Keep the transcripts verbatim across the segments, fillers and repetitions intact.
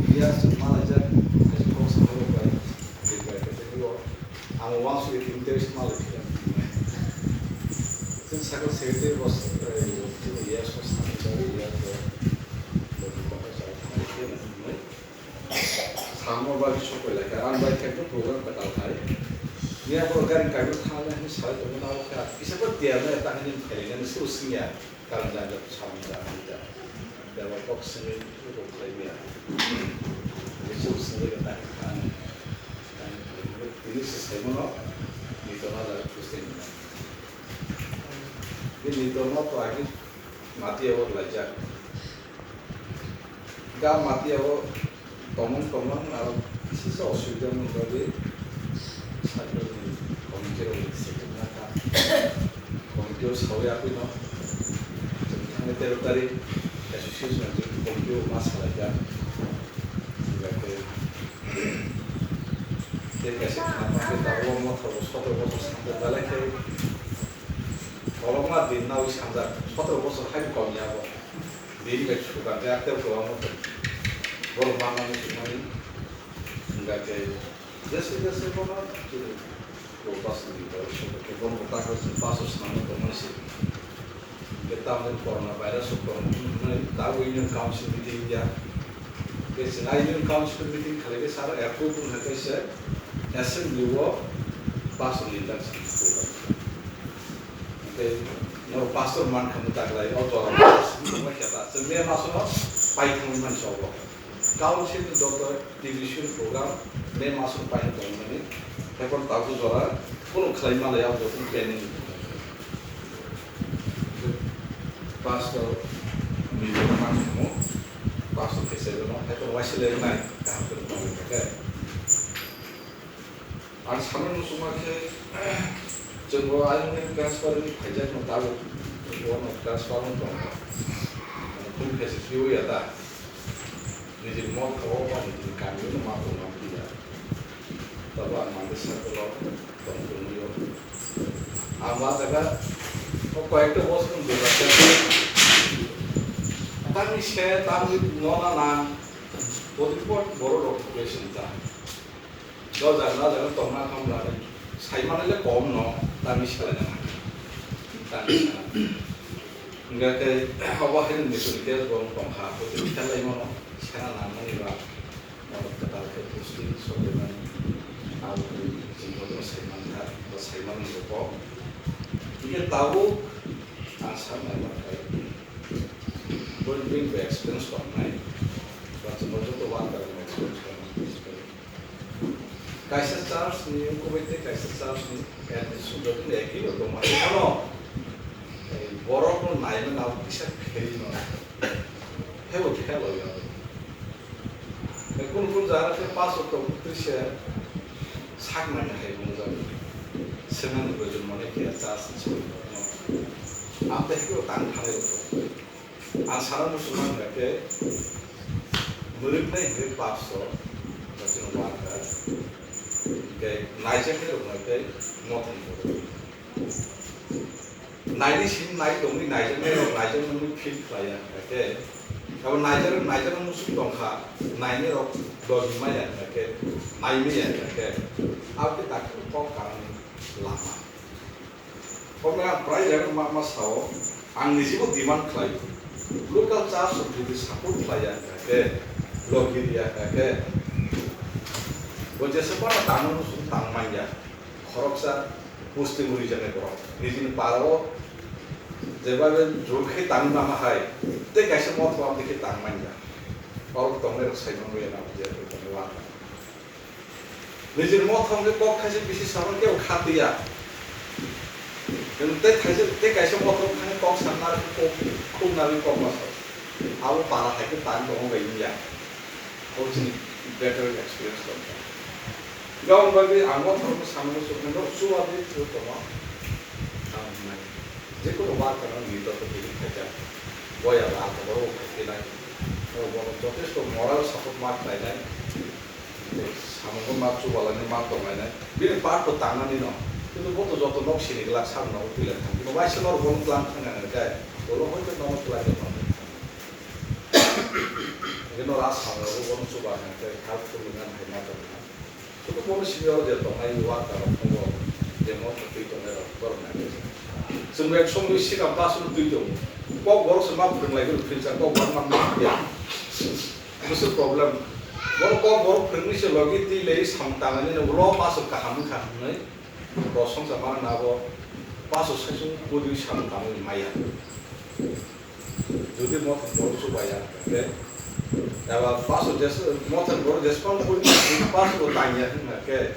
Media chwng malaijak, kaisa kok sawi rok bai, tei bai kaisa khe o ang uansuk interest malaikha. Chwng sakha secretary bo, eh, chini yes o sakha, yes o, bo, bo, bo, Samo bagwi sokoi lai kha, ang bai khe program kwtal khai. Niya bo gari kaibo thang le hinwi sai tongmani abo khe kisa bo tiya le ta hinwi phailai nani suru singya, karon jang jang samung jang hinwi ta. Bebak kok simi ruk khlai miya. Ni suru singya ta hinwi ta. Tini se sai mano, ni to na da kusting na. Ni to no to agi mati abo lai jak. Ga mati abo tongmung tongmung aro kisa se osubida wng bagwi sakni committee rok se tongna kha. Committee o sawi aphi no chwng thangwi tero tarikh association ni committee o ma salai kha. Tei kaisa khna tangwi tabuk o mothor bo sotro bochor sanjak belai khe kolokma din nawi sanjak sotro bochor hai kok ya bo. Bini bai suka khe akhel kwbangma borok manmani swimani wngkha khe jese jese bono chini bo pasni borok suka khe bono takhuk chwng paso swnamwi tongmani se. Hwnkhe tamoni corona virus o tong hwnwi ta Union Council meeting ya. Hwnkhe chwng a Union Council meeting khlai khe sir approve wngkha khe se assembly o paso ni tak chwng suka. Hwnkhe norok pastor man kha mwtaklai, o jora pastor wngma khe ta. Chwng May masono pai thangwi mansi obo. Council ni joto division program May masono pai thangmani. Haiphano tabuk jora phano khlai manlai, abo joto planning. Pastor ni joto man khamu, pastor khe se jono, haiphano waisa le nai, kaham khe nai, khe. Ang samung muchungma khe, chwng bo ayang ni transfer ni phaijak no tabuk, bo no transfer wng tong kha. Ang phone khe se khiui ya ta. Nijini motha o ba nijini kami no ma tong ma phi ya. Tabo ang mande circle o tong tong yo. Ang ma jaga o koyekta bosor ni bebak khe. Tangni se, tangni no na na. Bodi pot borok rok question ta. Dojak na jaga tongna khamla, sai mani le kom no, tangwi salai na. Tangwi salai. Hingga khe, obo hai ni method khe bo tong kha, bo twi khe lai mano, sena nang mani ba, mo kwtal khe posting so de mani, abo khe chwng bo sai man kha, bo sai mani bo ko. Hingga tabuk ang sa nai ma khai, bo bini bo experience tong nai, ba chwng bo joto worker ni experience tong nai. Kaisa church ni wngkukbai tei kaisa church ni admission joto ni ekhi bo tongma. Ano, eh, borok no naimani abo kisa fail no. Hebo fail o ya. Eh, kun kun jaga khe pass o tong twi se sak nai hai bo jaga. Semen ni bojon mane khe church ni se no. Am te hebo tang thani rok. Ang sana muchungma hwnkha khe, mwrwknai hwnkhe pass o, hwnkha chwng uankha, hwnkhe naijaknai rok hwnkha khe mothani borok. Naini simi nai tongwi naijaknai rok naijaknai wngwi feel khlai ya hwnkha khe, abo naijak, naijaknai muchung tong kha, nainai rok logi maya hwnkha khe, nai maya hwnkha khe, abo khe dakti kok kanani lama. Omo ang prai jaga ma, ma sao, ang niji bo demand khlai o. Local church rok jodi support khlai ya hwnkha khe, logi ri ya hwnkha khe, bo jesa phano tangma muchung tang man ya. Khoroksa pusti muri jani borok. Nijini para o jeba be jor khe tang mama hai, tei kaisa motha abo khe tang man ya. Borok tongnai rok sai man ya na, bo je tong wa. Nijini mothom khe kok khaisa bisi samani kebo kha twi ya. Nwng tei khaisa, tei kaisa mothom khe kok sanna kok khulna ri kok ma sa. Abo para hai khe tang tongo bai wng ya. Abo chini better experience tong kha. Gabon bagwi ang mothom khe samani sukha no chuba bai thwi tongo. Ang nai. Jekunu ba kono ni to to khe khaijak. Boya ba to bo khai khe nai. Bo bono jotesto moral support ma khlai nai. Samungbo ma chubalainai, ma tonglainai. Bini part bo tangnani no. Kintu bo to joto nok sini glak samung no twi lai thang. Kintu waisa norok bono tlang thang nai khe, bolo hoito nono twlai tong nai. Bino ras hamya bo bono chuba hwnkhe helpful wngna hai ma tongna. Sudu bono simi o je tongnai worker rok tongo, je mo twi tongnai rok borok nai. Chwng bai somoi sikam pass rok twi tongo. Kok borok se ma phwrwng lai phuru phinsa kok borok ma ma ya. Bwswk problem. Borok kok borok phwrwngwi se logi twi lai samung tangnai ni ulo pass rok kaham wngkha hwnwi. Bo songsa mana na bo paso saichung pudui sam tangwi maya. Jodi mothon borok chubaya, hwnkhe eba paso jes-, mothon borok jespan pudui paso bo tangya hwnkhe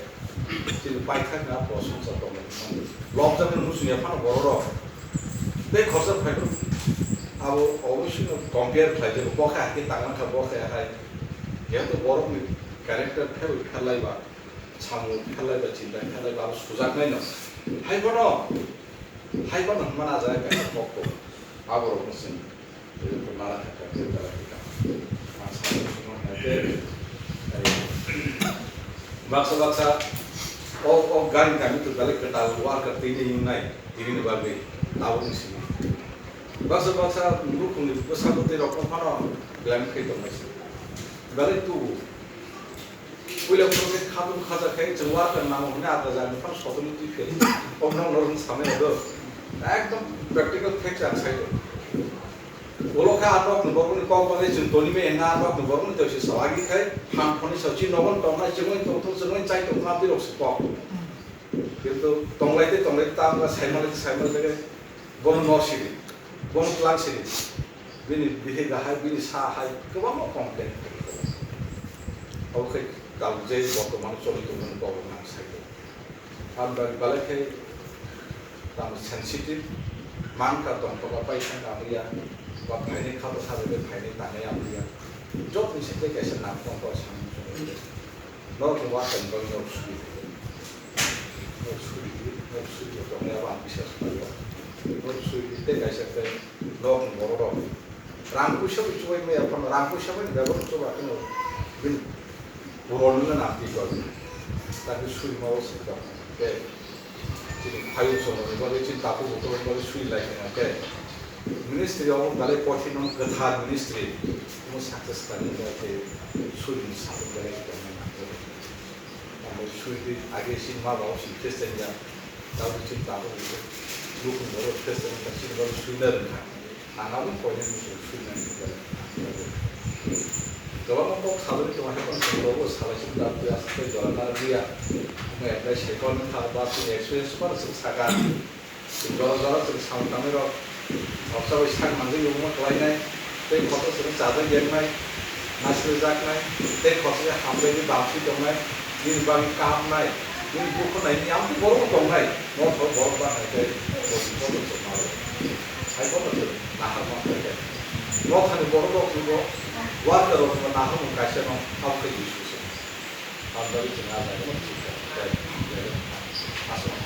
chini paithak na bo songsa tongmani. Lobjak ni muchungya phano borok rok. Tei khorsa phaikhe abo oboisino compare khlai jago, bo khe hakhe tangna kha, bo khe hai. Jehetu borokni character pherwi pherlaiba. Samung pherlai ba chinta pherlai ba abo sujaknai no. Hai bono, hai bono hwnmani a jaga kaisa kok tongo. Aborokno chwng nara kha kha khe belai khe kaham. Ang samung sumang hai khe, ai, baksa baksa o, o gari kami tu belai kwtal worker tini wngnai, tinini bagwi tabukni simi. Baksa baksa nukhungni bwsakotwi rokno phano belai khe tongmani simi. Belai tubu. Puila phuru khe khatung khaja khe chwng worker nango hwnwi ata jani phano sotoni twi pheli. Kok nang norok samai rwdo. Ekdom practical facts ang sai do. Ulo khe a nokni borokni kok bagwi chwng toni me na nokni borokni twi se sawagi khai phang phoni sa chi nogon tongnai chwngwi tongthung chwngwi chai tongthung abdi rok se kok. Kintu tonglai tei tonglai ta wngkha saimanlai tei saimanlai khe bono no siri, bono tlang siri. Bini bihik hai, bini sa hai, kwbangma complain khaio. Abo khe tabuk je bortoman choli tongmani kok nang sai khe. Tamni bagwi belai khe tamo sensitive, man kha tongthok ba paithak abo ya, ba phainai kha bwkha bai phainai tangnai abo ya. Jotoni se tei kaisa nang tong kok samung chwng. Norok ni worker ni bagwi norok suri. Norok suri di, norok suri di, tongnai abo ang biswas khlaio. Norok suri di tei kaisa tei norok ni borok rok. Rang puisa bai chubai maya phano, rang puisa bai bebak chuba phano bini buron no nang twi kok. Tapi suri ma o suri kok. Tei chini phaiyung chwng ni bagwi, chini takhuk bukhuk ni bagwi suri lai kha khe. Ministry omo belai kothin, omo kwthar ministry. Omo success khlaina bagwi suri ni support belai khe tongna nango. Omo suri di age chini ma babu chini Christian ya. Tabuk chini takhuk bukhuk nukhung borok Christian ya, chini bagwi suri na rwngkha. Ang abo koinai muchung sui nang khe belai. Kwbangma kok salai tongo, haikhe chwng rogo salai se da twi aswk tei jora na liya. Omo apply sai kok nang kha, ba chini experience phano chwng saka. Chwng jora jora chwng samung tangwi rok khoroksa bai sak nangwi omo kwlainai, tei khoroksa chwng chajak yaknai, naisle jaknai, tei khoroksa khe hambai tei bamswi tongnai, nini bagwi kaham nai, nini dukhu nai, nini amtwi borok bo tongnai, motha borok ba hai khe bo chwng joto chwng ma rw. Hai bono chwng naharma khlai kha. Nothani borok rok ni bo worker rok ni bo naharmung kaisa no abo khe use se. Tamni bagwi chwng a jaga no thik kha. Aswk.